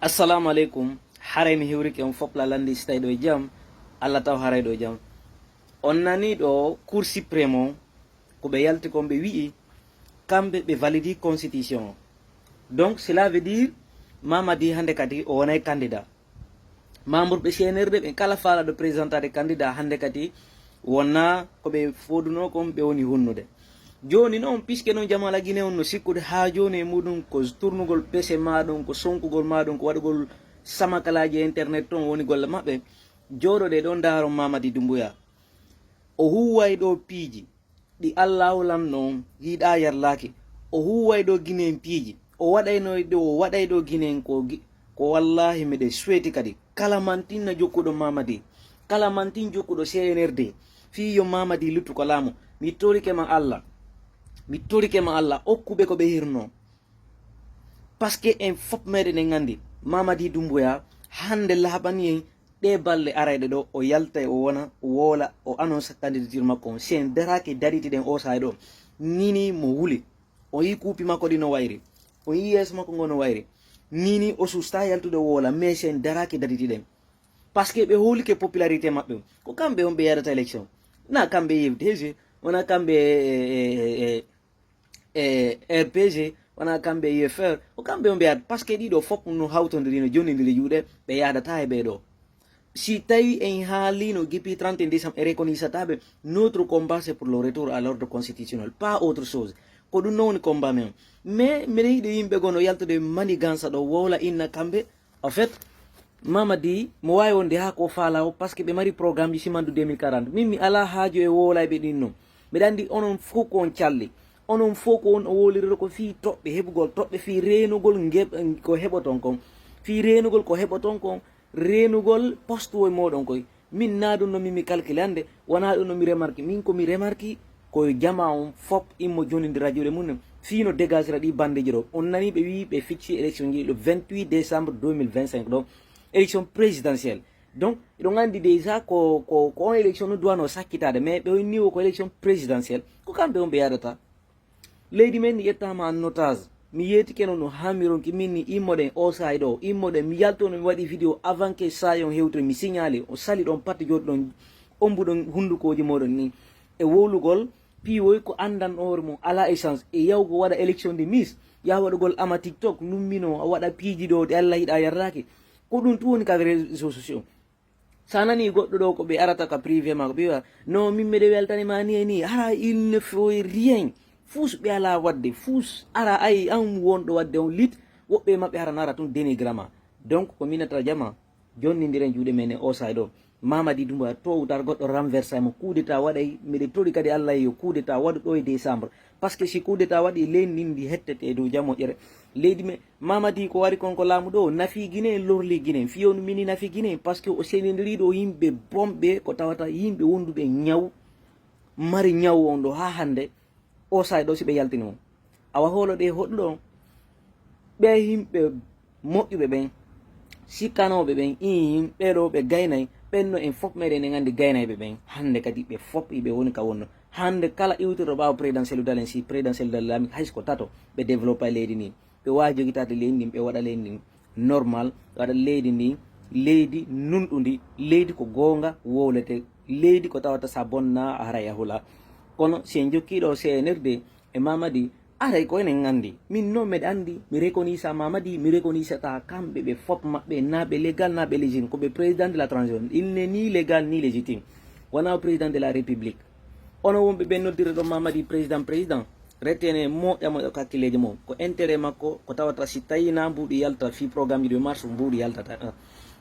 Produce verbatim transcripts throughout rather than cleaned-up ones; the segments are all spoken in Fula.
Assalamu aleykum. Haray mi hiwrike on fop la landi si tawi ɗo e jam. Allah taw haray ɗo e jam. On nani ɗo Cour suprême o, ko ɓe yalti kon ɓe wi'i kamɓe ɓe validi constitution o. Donc cela veut dire Mamadi hande kadi o wonay candidat. Membre ɓe C N R D ɓen kala faalaɗo présentade candidat hande kadi wonna ko ɓe foduno kon ɓe woni hunnude. Joni noon, puisque noon jamaala Guinée on no sikkude haa joni e muɗum ko tournugol pese maɗum, ko sonkugol maɗum, ko waɗugol samakalaji e internet ton woni golle maɓɓe, jooɗoɗe ɗo ndaaron Mamadi Doumbouya. O huway ɗo piiji ɗi Allahu lanno on yiɗa yarlaki. O huway ɗo Guinée en piiji. O waɗayno ɗo, o waɗay ɗo Guinée en ko gi-, ko wallahi miɗe suweti kadi. Kala mantin na jokkuɗo Mamadi. Kala mantin jokkuɗo C N R D. Fii yo Mamadi luttu ko laamu. Mi torike ma Allah. Mi torike ma Allah. Okkuɓe ko ɓe hirno. Parce que en fop meɗen en andi. Mamadi Doumbouya hande laaɓani en ɗe balɗe arayɗe ɗo, o yaltay, o wona, o woola, o annonce candidature makko on. Si en daraaki dariti ɗen o saay ɗo, nini mo wuli. O yi kuupi makko ɗi no wayri. O yi yeeso makko ngo no wayri. Nini o susta yaltude o woola, mais si en daraaki dariti ɗen. Parce que ɓe hoolike popularité maɓɓe. Ko kamɓe on ɓe yadata élection. Na kamɓe yewde, heje, wona kamɓe, eh, eh, eh, eh, e R P G, wona kamɓe e U F R, ko kamɓe o mbiyata, parce que ɗiɗo fof no hawtondiri, no jonnindiri juuɗe, ɓe yahdata e ɓee ɗo. Si tawi en haalino depuis trente et un décembre, e reconnaissataɓe, notre combat c'est pour le retour à l'ordre constitutionnel, pas autre chose. Ko ɗum noon woni combat men. Mais mbiɗa yiɗi yimɓe goo no yaltude manigance ɗo, wowla inna kamɓe, en fait, Mamadi, mo waawi wonde haa ko faala o, parce que ɓe mari programme ji simandu deux mille quarante. Min mi alaa haaju e wowlayɓe ɗin non. Mbiɗa anndi onon fof ko on calli. Onon fof ko on o wowlirata ko fii toɓɓe heɓugol, toɓɓe fii reenugol nge-, ko heɓoton kon. Fii reenugol ko heɓoton kon, reenugol poste o e mooɗon koy. Min na ɗum no min mi calcule hannde, wonaa ɗum no mi remarque. Min ko mi remarque ko yo jama on fop immo jonindira juuɗe mum en. Fii no dégagera ɗi bandeji ɗo. On nani ɓe wii ɓe fixi élection ji le vingt-huit décembre deux mille vingt-cinq ɗo. Élection présidentielle. Donc, eɗon anndi déjà ko, ko, ko on élection no duwano sakkitaade, mais ɓe onni o ko élection présidentielle. Ko kamɓe on ɓe yahdata. Leydi men ni ƴettaama en otage. Mi yeetike no no haamironki min ni immoɗen o saay ɗo, immoɗen mi yalto no mi waɗi vidéo avant que saay on hewtire mi signalé, o sali ɗon patti jooɗi ɗon ombuɗon hunndukooji mooɗon ni. E wowlugol, piiwoy ko anndan hoore mum, alaa échange. E yawgo waɗa élection de Miss, yaha waɗugol ama TikTok, lummino, a waɗa piiji ɗo ɗi Allah yiɗa yarlaaki. Ko ɗum tun woni ka réseaux sociaux. Sa nani goɗɗo ɗo ko ɓe arata ka privé ma, ko ɓe wiya, "Non, min miɗe weltani ma ni e ni." Hara il ne faut rien. Fuus ɓe ala wadde. Fuus ara ay an wonɗo wadde on lit. Woɓɓe maɓɓe hara nara tun dénigrement. Donc, ko minata jama, jonnindiren juuɗe men e o saay ɗo. Mamadi Doumbouya, tôt ou tard goɗɗo renversa mo. Coup d'état waɗay, miɗe tori kadi Allah yo coup d'état waɗu ɗo e décembre. Parce que si coup d'état waɗi, leydi ndin ndi hettete e dow jam moƴƴere. Leydi men, Mamadi ko wari kon ko laamu ɗo, nafi Guinée, lorli Guinée. Fiyonu mini nafi Guinée, parce que o senindiri ɗo yimɓe bonɓe, ko tawata yimɓe wonduɓe ñaw, mari ñaw on ɗo haa hannde, o saay ɗo si ɓe yaltini mo. Awa hoolo ɗe hoɗɗuɗo on. Ɓe yimɓe moƴƴuɓe ɓen, sikkanooɓe ɓen, iin, ɓee ɗo ɓe gaynay, ɓen no en fof meɗen en anndi gaynayɓe ɓen. Hannde kadi ɓe fof iɓe woni ka wonno. Hannde kala iwtirɗo ɓaawo présidentiel dalen, si présidentiel dalen laami, hay so ko tato, ɓe développay leydi ndi. Ɓe waawi jogitaade leydi ndin, ɓe waɗa leydi ndin normal, ɓe waɗa leydi ndin leydi nunɗundi, leydi ko goonga wowlete, leydi ko tawata sa bonna a haray a hula. Kono si en jokkii ɗo C N R D e Mamadi, aray ko enen anndi. Min noon miɗa anndi, mi reconnaissa Mamadi, mi reconnaissata kamɓe ɓe fop maɓɓe, na ɓe légal, na ɓe légitime, ko ɓe président de la transition. Il n'est ni légal ni légitime. Wona o président de la République. Onon wonɓe ɓen noddirde ɗon Mamadi président, président, retene moƴƴa moƴƴa ko hakkileeji mon. Ko intérêt makko, ko tawata si tawi na mbuuɗi yalta fii programme ji de marche, mbuuɗi yaltata.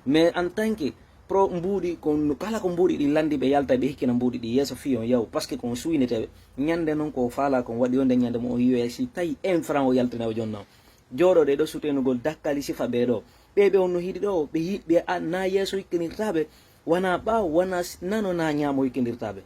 Mais en tant que pro mbuuɗi, ko no, kala ko mbuuɗi ɗin lanndi ɓe yalta, ɓe hikkina mbuuɗi ɗi yeeso fii on yaw, parce que ko on suwinete ɓe. Ñande non ko o faala kon waɗi on nde ñande mo o yiwe si tawi un franc o yaltina o jonna. Jooɗoɗe ɗo sutenugol dakkali sifa ɓee ɗo. Ɓee ɓe on no hiɗi ɗo, ɓe hi-, ɓe a-, na yeeso hikkinirtaɓe, wona ɓaawo, wona s-, nano na ñaamo hikkinirtaɓe.